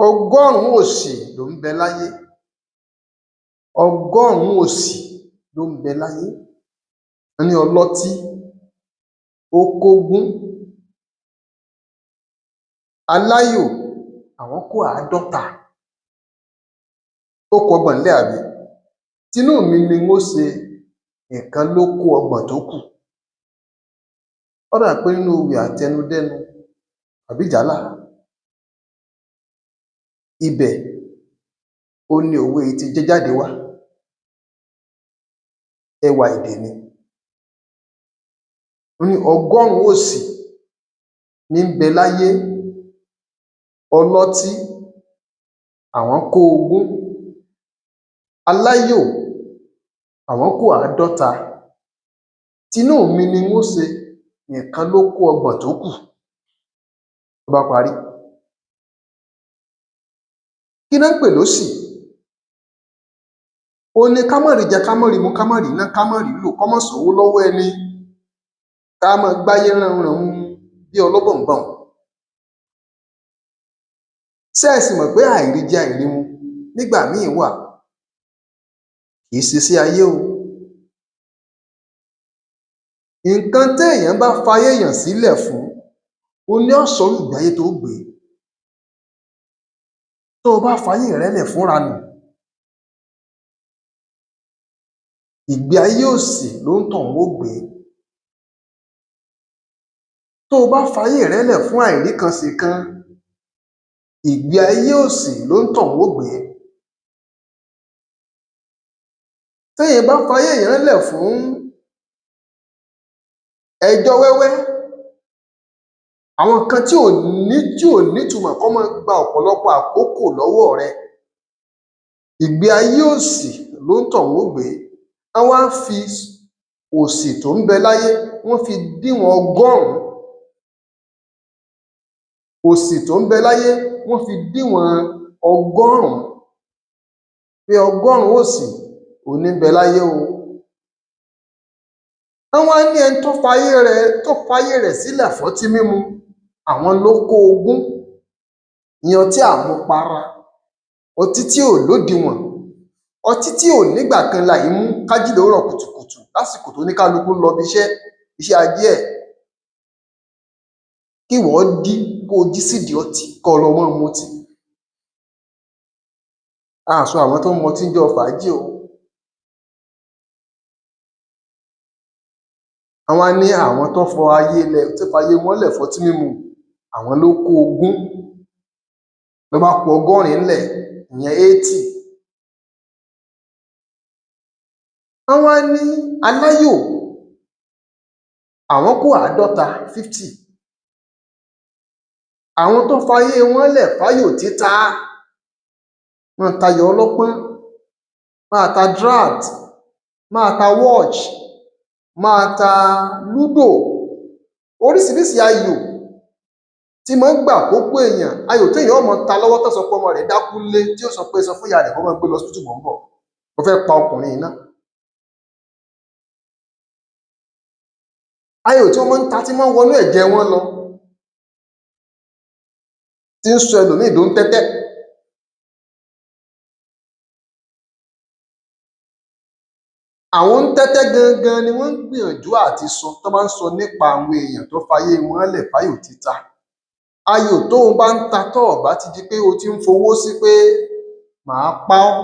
Ọgọ́rùn-ún òṣì ló ń bẹ láyé. Ọgọ́rùn-ún òṣì ló ń bẹ láyé. Wọ́n ní ọlọ́tí ó kógún, aláyò àwọn kó 50, ó kù 30 ńlẹ̀ àbí? Tinú mi ni n ó ṣe, nìkan ló kó 30 tó kù. Ó dà pé nínú ewì àtẹnudẹ́nu àbí ìjálá. Ibẹ̀ ó ní òwe yìí ti jẹ́ jáde wá. Ẹwà èdè ni. Wọ́n ní ọgọ́rùn-ún òṣì ní ń bẹ láyé, ọlọ́tí àwọn kó 20, aláyò àwọn kó 50, tinú mi ni n ó ṣe, nìkan ló kó 30 tó kù. Ló bá parí. Kí ná ń pè lóṣì? Òun ni ká má rí jẹ, ká má rí mu, ká má rí ná, ká má rí lò, kó má sówó lọ́wọ́ ẹni, ká máa gbáyé ránhunràhun bí ọlọ́bọ̀nbọ̀n. Ṣé ẹ sì mọ̀ pé àìríjẹ àìrímu nígbà míì wà kìí ṣiṣẹ́ ayé o. Nǹkan téèyàn bá fayé èèyàn sílẹ̀ fún, òun ní ó sọrú ìgbé ayé tó gbé. Tó o bá fayé rẹ lẹ̀ fúnranù, ìgbé ayé òṣì lonítọ̀hún ó gbé. Tó o bá fayé rẹ lẹ̀ fún àìríkanṣèkan, ìgbé ayé òṣì lonítọ̀hún ó gbé. Téèyàn bá fayé èèyàn lẹ̀ fún ẹjọ́ wẹ́wẹ́, àwọn nǹkan tí ò nítumọ̀ kó máa gba ọ̀pọ̀lọpọ̀ àkókò lọ́wọ́ rẹ, ìgbé ayé òṣì lonítọ̀hún ó gbé. Wọ́n wá fi òṣì tó ń bẹ láyé, wọ́n fi díwọ̀n 100. Òṣì tó ń bẹ láyé, wọ́n fi díwọ̀n 100. Pé 100 òṣì òun ní ń bẹ láyé o. Wọ́n wá ní ẹni tó fayé rẹ̀ sílẹ̀ fọ́tí mímu, àwọn ló kó 20. Ìyẹn ọtí àmupara, ọtí tí ò lódiwọ̀n, ọtí tí ò nígbà kan láì mú, ká jí lówùúrọ̀ kùtùkùtù lásìkò tó ní kálukú ń lọ ibi iṣẹ́, iṣẹ́ ajé ẹ̀. Kí ìwọ jí kó o jí sídìí ọtí kó o lọ máa mutí. A sọ àwọn tó ń mọtí ńjọ́ fàájì o. Wọ́n wá ní àwọn tó fọ ayé lẹ̀, tó fayé wọn lẹ̀ fọtí mímu, àwọn ló kó 20. Ló bá ku 80 ńlẹ̀, ìyẹn 80. Wọ́n wá ní aláyò, àwọn kó 50, 50. Àwọn tó fayé wọn lẹ̀ fáyò títa, máa tayò ọlọ́pọ́n, máa ta draft, máa ta watch, máa ta ludo, oríṣiríṣi ayò tí máa ń gbà àkókò èèyàn, ayò téèyàn ó máa ta lọ́wọ́ tó sọ pé ọmọ rẹ̀ dákú lé, tí ó sọ pé sọ fún ìyá rẹ̀ kó máa gbé lọ hospital mò ń bọ̀. Mo fẹ́ pa ọkùnrin yìí ná. Ayò tí wọ́n máa ń ta tí máa ń wọnú ẹ̀jẹ̀ wọn lọ, tí ń sọ ẹlòmíì dó ń tẹ́tẹ́. Àwọn ń tẹ́tẹ́ gangan ni wọ́n ń gbìyànjú àti sọ tó bá ń sọ nípa àwọn èèyàn tó fayé wọn lẹ̀ fáyò títa. Ayò tó o bá ń ta tó o bá ti di pé o ti ń fowó sí pé màá pa ọ́,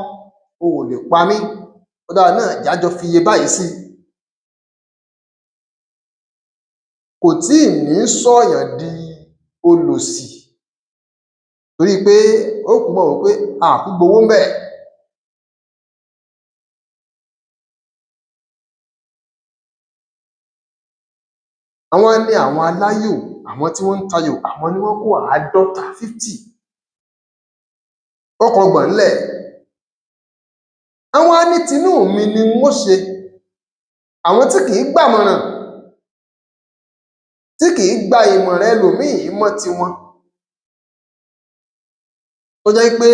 o ò lè pa mí, ó dáa náà jájọ fi iye báyìí sí i. Kò tíì ní sọ̀yàn di olòṣì torí pé ó kú mọ̀ wò pé a kú gbowó ńbẹ̀. Àwọn ní àwọn aláyò, àwọn tí wọ́n ń tayò, àwọn ni wọ́n kó 50, 50. Ó kọ 30 ńlẹ̀. Àwọn á ní tinú mi ni n ó ṣe. Àwọn tí kìí gbàmọ̀ràn, tí kìí gba ìmọ̀ràn ẹlòmíì mọ́ tiwọn. Tó jẹ́ pé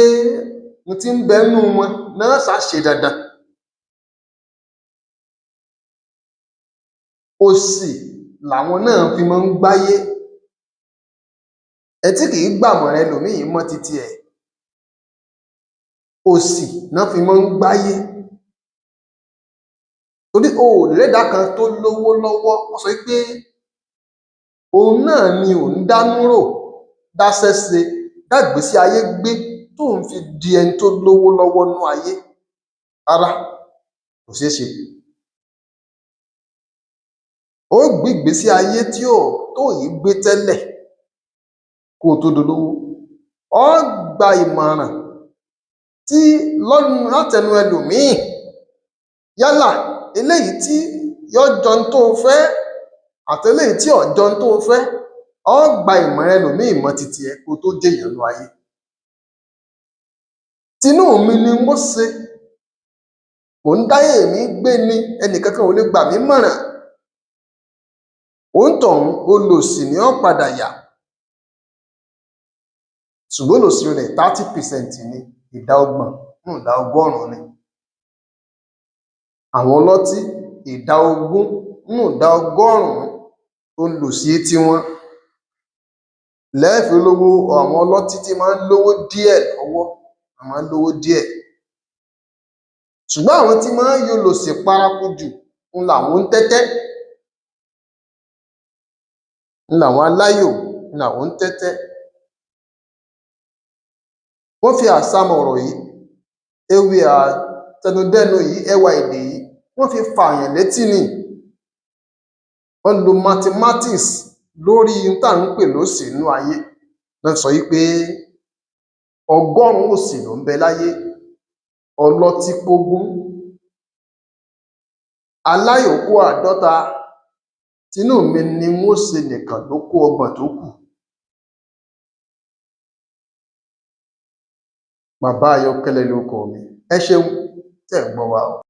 n tí ń bẹ nínú wọn náà ṣá ṣe dandan. Òṣì làwọn náà fi máa ń gbáyé. Ẹni tí kìí gbàmọ̀ràn ẹlòmíì mọ́ titi ẹ̀. Òṣì ná fi mọ́ ń gbáyé, torí o ò lẹ́dàá kan tó lówó lọ́wọ́ kó sọ pé òun náà ni òun dánú rò, dáṣẹ́ ṣe, dágbèésí ayé gbé tóun fi di ẹni tó lówó lọ́wọ́ nú ayé. Rárá, kò ṣeé ṣe. Ó gbé ìgbésí ayé tí ò tó yìí gbé tẹ́lẹ̀ kó o tó dolówó. Ó gba ìmọ̀ràn tí lọ́nu látẹnu ẹlòmíì, yálà eléyìí tí yóò jọ ń tó o fẹ́ àti eléyìí tí ò jọ ń tó o fẹ́. Ó gba ìmọ̀ràn ẹlòmíì mọ́ titi ẹ kó o tó jèèyàn nú ayé. Tinú mi ni n ó ṣe, mò ń dáyé mi gbé ni, ẹnìkankan ò lè gbà mí mọ̀ràn. Òǹtọ̀hún olòṣì ni ó padà yà, ṣùgbọ́n olòṣì rẹ̀ 30% ni, ìdá 30 nínú ìdá 100 ni. Àwọn ọlọ́tí, ìdá 20 nínú ìdá 100 olòṣì tiwọn. Lẹ́ẹ̀fì olówó, àwọn ọlọ́tí tí máa ń lówó díẹ̀ lọ́wọ́, wọ́n máa ń lówó díẹ̀. Ṣùgbọ́n àwọn tí máa ń yolòṣì paraku jù ń làwọn ń tẹ́tẹ́, ń làwọn aláyò, ń làwọn ń tẹ́tẹ́. Wọ́n fi àsámọ̀ ọ̀rọ̀ yìí, ewì àtẹnudẹ́nu yìí, ẹwà èdè yìí, wọ́n fi fààyàn létí ni. Wọ́n lo mathematics lórí n tá ń pè lóṣì nínú ayé. Wọ́n sọ yìí pé 100 òṣì ló ń bẹ láyé, ọlọ́tí kógún, aláyò kó 50, tinú mi ni n ó ṣe nìkan ló kó 30 tó kù. Bàbá Ayọ̀kẹ́lẹ́ lórúkọ mi. Ẹ ṣeun tẹ́ ẹ̀ ń gbọ́ wa o.